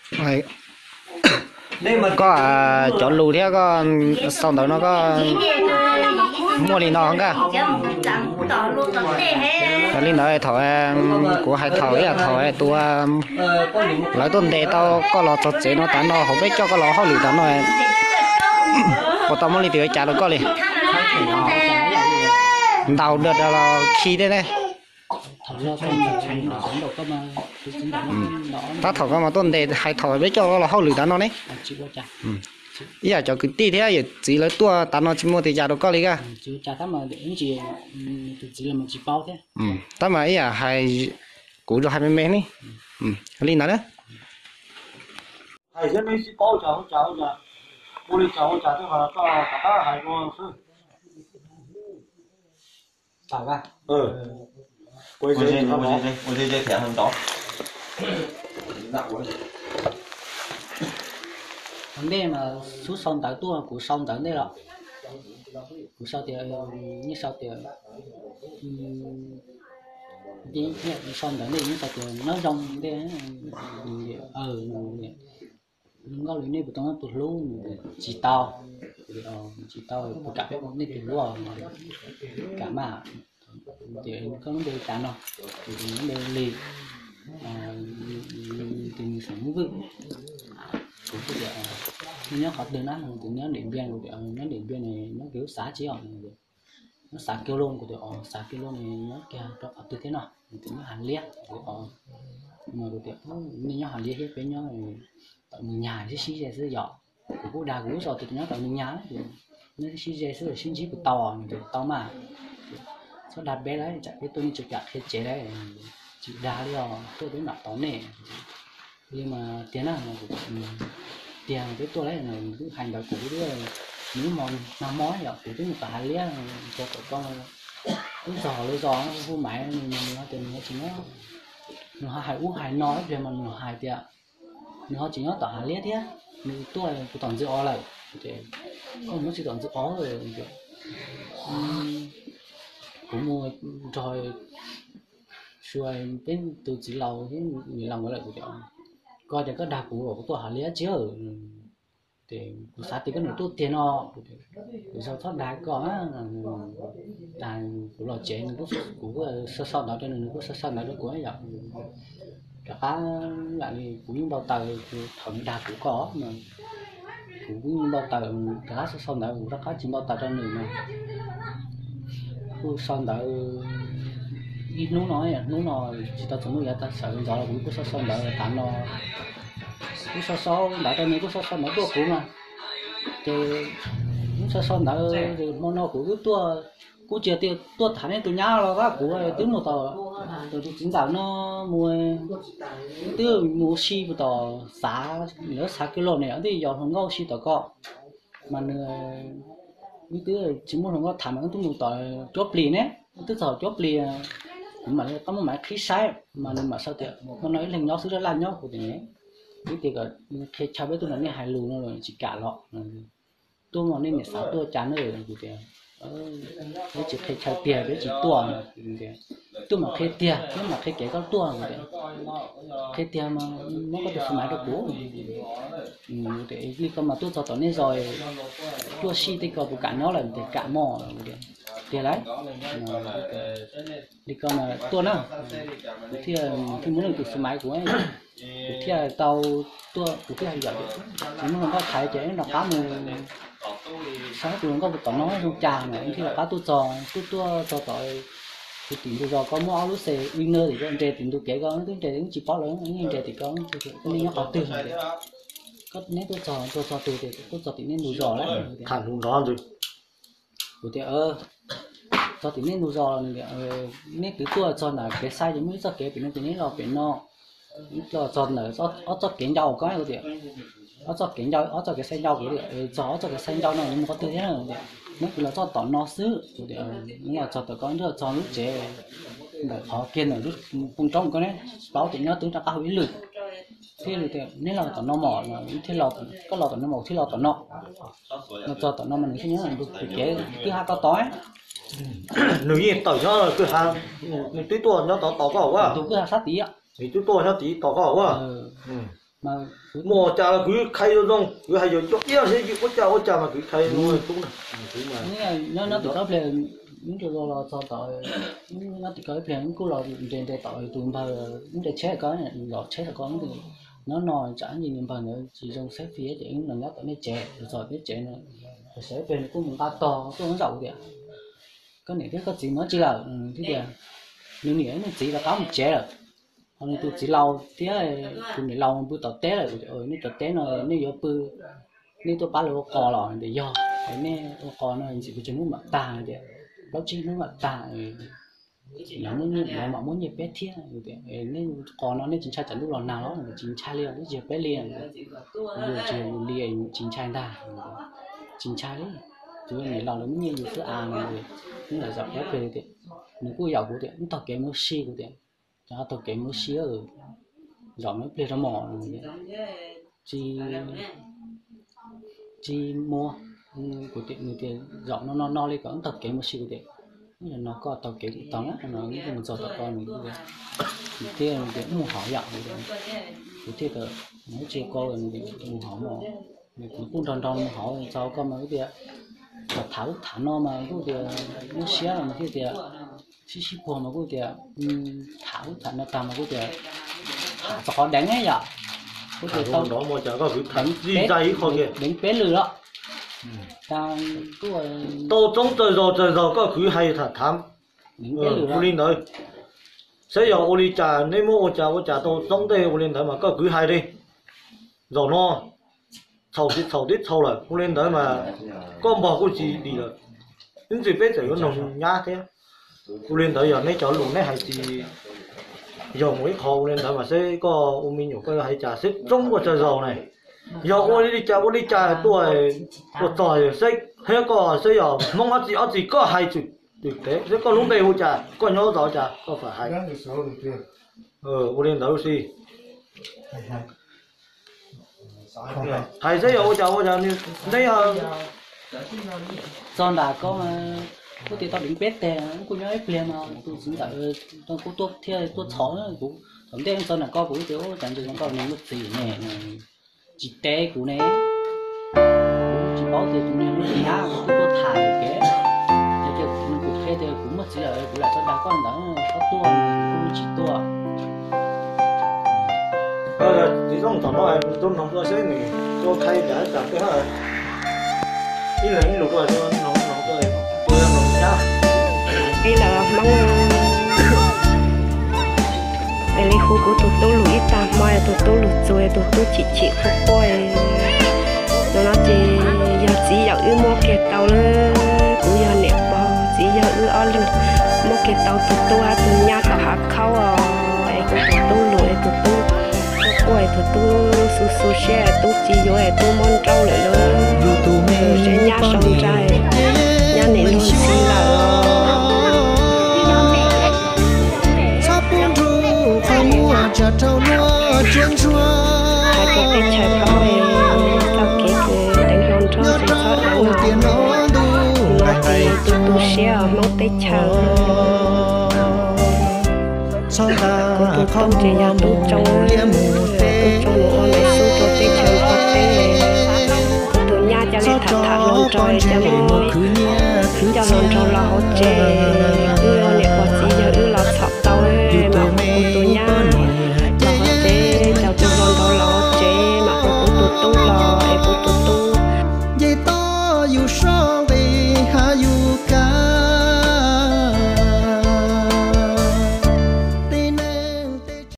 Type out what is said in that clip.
Koj cov lus thiab koj sau ntawv no koj muaj li no nka. Yog li ntawd thaum kuv hais thaum ib yam thaum tus lawv tuaj ntes tau koj los txog tsev no tas no, hauv peb coj koj los hauj lwm tas no, puas tau muaj leej twg ua cas rau koj li? Ntaus dawm los khi tej ne. Tab thaum koj mas tuaj ntes hais thaum peb coj koj los hauj lwm tas no ne. Ib yam cov kwv tij thiab yawm txiv lawv tuaj tas no tsis muaj ua cas rau koj li ka. Tab mas ib yam hais kuv hais me me ne. Li ntawd na. Ua ntej mas xub sau ntawv tuaj, kuv sau ntawv ntej los, kuv sau tias, yeej sau tias, sau ntawv ntej yeej sau tias nyob zoo ntej. Nkauj li nej puas tau muaj tus hlub? Tsis tau. Tsis tau, puas kam peb ua nej tus hlub? Kam mas. Tias koj lub npe li cas no? Kuv tias lub npe Lis, tus nws xeem Hmoob Vwj. Kuv kuj tias nej nyob qhov twg na? Nws tias nyob Ntiam Npiaj. Kuv tias nyob Ntiam Npiaj ne, nyob kiag lub xav tsis os? Nyob xav kiag loj. Kuv tias xav kiag loj ne, nyob kiag rau qhov twg thiab no? Nws tias nyob Hav Liab. Kuv tias nej nyob Hav Liab thiab peb nyob tom Nws Nyag sib sib ze xwb yom. Kuv kuj dag kuv lub zos tias nyob tom Nws Nyag, nyob sib sib ze xwb sib ntsib puas tau? Nws tias tau mas. Txhob dag peb lawm, tsam peb tuaj nej tsis kam qhia tsev lawm. Tsis dag li os, tuaj peb mam tos nej. Li mas tiag na, tiag peb tuaj lawm. Nws twb hais ntawd kuv twb, nws lub hmo nag hmo yom, kuv twb mus tom Hav Liab, txog tom ko, twb txog lub zos hu Maiv, nws tias nws ho tsis nyob, nws ho hais ub hais no ib pliag mas nws hais tias nws ho tsis nyob tom Hav Liab thiab, nws tuaj puag tom Ntxwj Os lawm. Ces koj mus nyob tsis tom Ntxwj Os, kuv mus nrog Sua, peb tus txiv laus thiab niam laus nkawd lawm. Kuv tias koj tias koj dag kuv, kuv tuaj Hav Liab tsis. Ces kuv xav tias koj niam tuaj tiag no. Kuv tias kuv txhob dag koj. Tas kuv los tsev, kuv kuj sau sau ntawv rau nws, nws kuj sau sau ntawv rau kuv yom. Rov qab lam li kuv yeej npau taws thaum nws dag kuv ko mas, kuv kuj yeej npau taws rov qab sau sau ntawv, kuv rov qab tsis npau taws rau nws mas. Kuj sau ntawv ib hnub no, hnub no tsis tau txog hnub yav tas sawv ntxov los kuv kuj sau sau ntawv tas no. Kuj sau sau ntawv rau nws, kuj sau sau ntawv tuaj kuv mas. Ces kuj sau sau ntawv, hmo no kuv kuj tuaj, kuj tsis tias tuaj tham nej tus nyab los qab, kuv twb mus tom, tus txiv ntxawm no mus, twb mus ua si puag tom xav, lawv xav kiag los ne, twb yos hluas nkauj ua si tom ko. Mas nws, wb twb tsis muaj hluas nkauj tham mas wb twb mus tom cuab plis ne, wb twb txog cuab plis, kuv mam li qab muab maiv qhib saib mas nws mam sau tias hmo no ib leeg nyob xwb, laj laj nyob. Kuv tias ne, wb tias kom qhia chaw peb tuaj nrog nej hais lus no los tsis kam los. Tuaj mas nej niam xav tuaj cas na? Kuv tias peb tsis qhia chaw tiag, peb tsis tuaj. Tias tuaj mas qhia tiag, peb mam qhia kev koj tuaj. Kuv tias qhia tiag mas muab koj tus xu maiv rau kuv. Tias li ko mas tuaj txog tom nej zos, tuaj sij tej ko puas kam nyob lawm? Tias kam mog. Tias lawm, li ko mas tuaj na, kuv thiaj, thiaj muab nws tus xu maiv kuv, kuv thiaj tau tuaj, kuv thiaj hais yom, tsis muaj hluas nkauj tham ces wb rov qab mus saib tus hluas nkauj puas tom no zoo cas mas wb thiaj rov qab tuaj txog, tuaj tuaj txog tom tim ntug zos ko muaj ob lub xes ib nab tim ko, nres tim ntug kev ko, wb twb nres wb tsis paub lawm, wb nres tim ko, nej nyob qhov twg? Koj neb tuaj txog, tuaj txog twg? Tias tuaj txog tim nej ntug zos lawm. Tham hluas nrog ntws. Kuv tias txog tim nej ntug zos, neb twb tuaj txog ntawm kev xaib ces muaj ib txoj kev pem no ces neb los pem no. Los txog ntawm ob txoj kev ncau ko, kuv tias ob txoj kev ncau, ob txoj kev xaib ncau, kuv tias txog ob txoj kev xaib ncau no nws mus qhov twg thiab? Tias neb twb los txog tom no xwb. Kuv tias neb los txog tom ko, neb txog lub tsev ntawm qhov kiag ntawm lub poo roob ko, neb paub tias nyob twb rov qab hauv ib lwm. Thiaj li tias neb los tom no mog, thiaj los, koj los tom no mas thiaj los tom no. Los txog tom no mas nws thiaj nyob ntug kev kwj ha ko tod. Nws yeej tawm nyob kwj ha, nws twb tuaj nyob tod tos koj ua. Tus kwj ha sab tid. Nws twb tuaj nyob tid tos koj ua. Muaj cas los kuv khais zoo zoo, kuv hais yuav coj iab thiab ua cas ua cas mas kuv khais zoo zoo tub na. Nyob nyob tim koj pliag, nyob rau los txog tom, nyob tim koj ib pliag kuj los nres nres tom tus npawg, nres tsheb ko, los tsheb ko, nyob no tsam ntsis npawg ntawd tsis zoo xab fis ces los nyob tom nej tsev, los txog nej tsev no, sawv ib pliag nws kuj mus nqa tog tuaj zaum tias, koj niam thiab koj txiv mus dab tsi lawm thiab tias, nws niam nws txiv rov qab mus tsev lawm. Ho nws tus txiv laus thiab tus niam laus pw tom teb lawm, nej tom teb no nej yuav pw, nej tuaj pab lawv ua qos los tias yog, nej ua qos no ntxim pes tsawg hnub mam tag tias, plaub tsib hnub mam tag, lawv mam muab nyiaj peb thiab. Nej qos no nej tsis ntshai tsam ntuj los nag los? Tsis ntshai li, twb tsis yog peb li, yus tsis yog yus li, tsis ntshai ntag. Tsis ntshai li, tus niam laus lawv muab nyiaj yus xwb as. Nws lam zaum ib pliag tias, nws kuj yaum kuv tias, wb taug kev mus ua si, kuv tias, cov taug kev mus ua si, zaum no ib pliag rau mos. Tsis, tsis muaj, kuv tias, nws tias zaum no no no li kom wb taug kev mus ua si, kuv tias, no koj taug kev kuv taug na, no wb mus txog tom ko, nws thiaj tias mus hauv yom, kuv thiaj tias, mus tsis ko, mus hauv mos, nws kuj nrog nrog mus hauv txog koj mas wb tias, tham ub tham no mas kuj tias, muab siab mas thiaj tias, sib sib puag mas kuj tias, tham ub tham no tag mas kuj tias, tham txog qhov deev yom, kuj tias tau deev peb lwm los, tau txoob tsawg zaus tsawg zaus koj khwv hais tham tham, ua li ntawd, saib yog ua li cas neb muab ua cas ua cas tau txoob ntej ua li ntawd mas koj khwv hais li. Zaum no txhaum tsis txhaum twb txhaum lawm, ua li ntawd mas koj npog kuj tsis dim lawm, ib ntsis peb txawm yuav noog nyab thiab. Ua li ntawd yog neb cov lus neb hais tsis yog mus ib qho, ua li ntawd mas seb koj ua me nyuam koj yuav hais cas seb txoob ua tsawg zaus ne. Yog ua li cas ua li cas tuaj, tuaj txog seb thiab koj seb yog Hmoob ob txis ob txis koj hais tsis twm tev seb koj lub npe hu cas, koj nyob zos cas koj fam hais. Ua li ntawd si. Hais seb yog ua cas ua cas neb txog nram ko, kuj tias tau deev peb teg, kuj nyob ib pliag mas tus txiv ntawd kuj tuaj thiaj tuaj txhom kuv. Thaum ntej txog nram ko kuv tias, cas ntshe zoo nkauj nws muaj txiv ne, tsis teb kuv ne. Kuv tsis paub tias tus niag lub nyab kuv tuaj tham kev, ces kuv qhia tias kuv muaj txiv lawm kuv lam tso dag koj ntawd, koj tuaj kuv tsis tuaj. Txiv Zoo tom no tus noog tuaj seb nws tuaj qhia cas cas peb, ib leeg ib lus tuaj, tus noog nyab. Peb lawv Hmoob es li hu kuv tus tub lus ib tag hmo, tus tub lus txuas, tus tub chim chim quaj quaj. Tus no ces yog txiv yawm wb muab kiag tau lawm, kuv yog niam pog, txiv yawg wb ob leeg muab kiag tau tus tub hab tus nyab tom hav khaub os. Es kuv tus tub lus es tus tub quaj quaj es tus tub xu xu siab es tub tsis yuav es tub muab nrauj lawm lauj. Yus tus me seb nyab sau ntsais, nyab nim luag ntxhi lawm. Txhob pub nruj qhov muag tsam rau luag cuab ntsuag. Hais tias teb chaws paub txoj kev kws deev hluas nraug tsis txhob deev no, no ces tu tu siab Hmoob teb chaws. Kuv tus tub ces yog tub tsoo, tub tsoo mus ua npem xub rau teb chaws nplog teb. Kuv tus nyab ca le tham tham hluas nraug ca mus